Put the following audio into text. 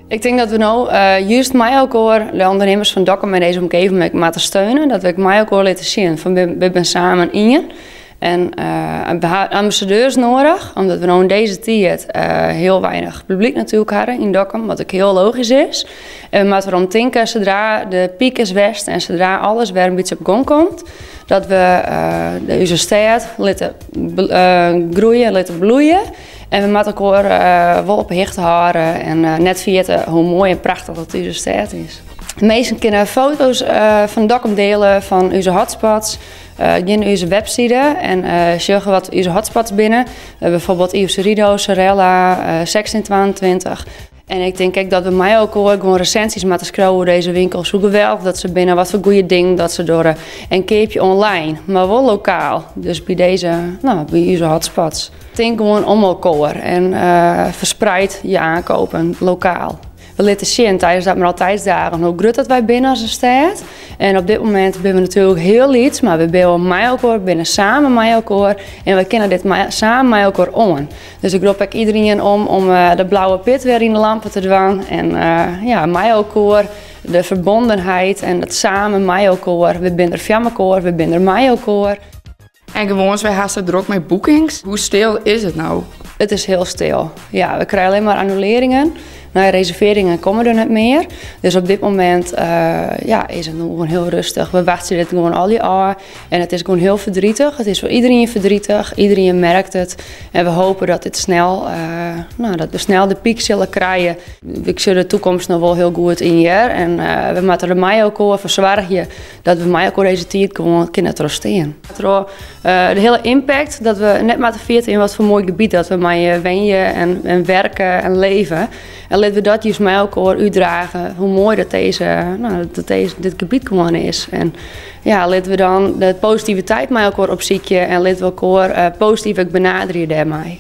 Ik tink dat we no juist mei elkoar de ûndernimmers fan Dokkum en dizze omgeving moatte steunen. Dat we mei elkoar litte sjen fan we binne samen ien. En we ha ambassadeurs nedich, omdat we no yn dizze tiid hiel weinich publyk natuerlik hawwe yn Dokkum, wat ek hiel logysk is. En we moatte derom tinke, sadra de pyk is west en sadra alles wer in bytsje op gong komt, dat we ús stêd litte groeie, litte bloeie. En we moatte elkoar wol op 'e hichte hâlde en net ferjitte hoe moai en prachtich dat ús stêd is. Minsken kinne foto's fan Dokkum diele fan ús hotspots. Gean nei ús webside en sjogge wat ús hotspots binne. Bijvoorbeeld Ivo Rido, Sorella, 1622. En ik tink ek dat we mei elkoar gewoan resinsjes moatte skriuwe oer dizze winkels. Hoe geweldich dat se binne, wat foar goede dingen dat se dogge. En keapje online, mar wol lokaal. Dus by dizze, no, by ús hotspots. Tink gewoan om elkoar en ferspried je oankeapen lokaal. We litte sjen tidens de Admiraliteitsdagen hoe grut dat wy binne as in stêd. En op dit momint binne we natuerlik hiel lyts, mar we binne mei elkoar, we binne samen mei elkoar en we kinne dit samen mei elkoar oan. Dus ik rop ek iderien om de blauwe pit wer yn de lampe te dwaan. En ja, mei elkoar de ferbûnenheid en it samen mei elkoar. We binne der foar elkoar, we binne der mei elkoar. En gewoan, wy ha sa drok mei boekings. Hoe stil is it no? It is hiel stil. Ja, we krije allinne mar annulearringen. No, reservearringen komme der net mear. Dus op dit momint ja, is it gewoan hiel rêstich. We wachtsje dit gewoan al ôf. En it is gewoan hiel verdrietig. It is foar iderien verdrietig. Iderien merkt it. En we hoopje dat dit snel, no, dat we snel de pyk sille krije. Ik sjoch de takomst noch wol hiel goed yn hjir. En we moatte der mei elkoar foar soargje dat we mei elkoar dizze tiid gewoan kinne trochstean. Troch de hiele impact dat we net moatte ferjitte yn wat foar moai gebiet dat we mei wenje en werke en leve. En litte we dat juist mei elkoar útdrage, hoe moai dat dizze, no, dat dizze, dit gebiet gewoan is. En ja, litte we dan de positiviteit mei elkoar opsykje en litte we elkoar posityf ek benaderje dêrmei.